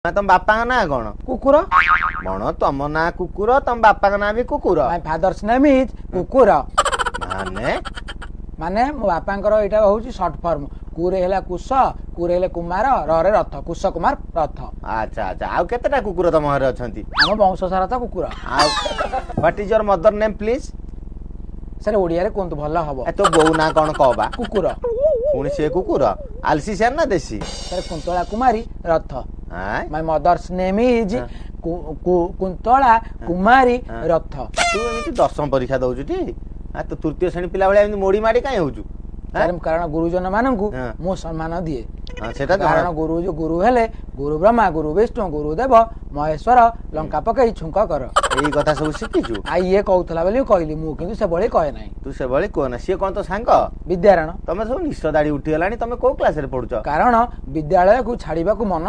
ତମ ବାପାଙ୍କ ନାଁ କଣ? କୁକୁର। କଣ ତମ ନାଁ କୁକୁର, ତମ ବାପାଙ୍କ ନାଁ ବି କୁକୁର? My father's name is କୁକୁର। ମାନେ? ମାନେ ମୋ ବାପାଙ୍କର ଏଇଟା ହଉଛି ସର୍ଟ ଫର୍ମ। କୁରେ ହେଲା କୁଶ, କୁରେ ହେଲେ କୁମାର, ରରେ ରଥ, କୁଶ କୁମାର ରଥ। ଆଚ୍ଛା ଆଚ୍ଛା, ଆଉ କେତେଟା କୁକୁର ତମ ଘରେ ଅଛନ୍ତି? ଆମ ବଂଶ ସାରା ତ କୁକୁର। ଆଉ what is your mother name please? Sir ଓଡିଆରେ କୁହନ୍ତୁ ଭଲ ହବ। ତୋ ବୋଉ ନାଁ କଣ କହ ବା? କୁକୁର। ପୁଣି ସେ କୁକୁର? ଆଲସିସିଆନ ନା ଦେଶୀ? Sir Kuntala Kumari Rath. My mother's name is Kuntala Kumari Rath. ତୁ ଏମିତି ଦଶମ ପରୀକ୍ଷା ଦଉଛୁ ଟି? ତୁ ତୃତୀୟ ଶ୍ରେଣୀ ପିଲା ଭଳିଆ ଏମିତି ମୋଡି ମାଡି କାଇଁ ହଉଛୁ? କାରଣ ଗୁରୁଜନ ମାନଙ୍କୁ ମୁଁ ସମ୍ମାନ ଦିଏ। ସେଟା କାରଣ ଗୁରୁ ଗୁରୁ ହେଲେ ଗୁରୁ ବ୍ରହ୍ମା ଗୁରୁ ବିଷ୍ଣୁ ଗୁରୁ ଦେବ ମହେଶ୍ୱର, ଲଙ୍କା ପକେଇ ଛୁଙ୍କ କର। ଏଇ କଥା ସବୁ ଶିଖିଛୁ? ଆଉ ଇଏ କହୁଥିଲା ବୋଲି କହିଲି, ମୁଁ କିନ୍ତୁ ସେଭଳି କହେ ନାହିଁ। ତୁ ସେଭଳି କୁହ ନା। ସିଏ କଣ ତୋ ସାଙ୍ଗ? ବିଦ୍ୟାରଣ। ତମେ ସବୁ ନିଶ ଦାଢି ଉଠିଗଲାଣି, ତମେ କୋଉ କ୍ଲାସରେ ପଢୁଛ? କାରଣ ବିଦ୍ୟାଳୟକୁ ଛାଡିବାକୁ ମନ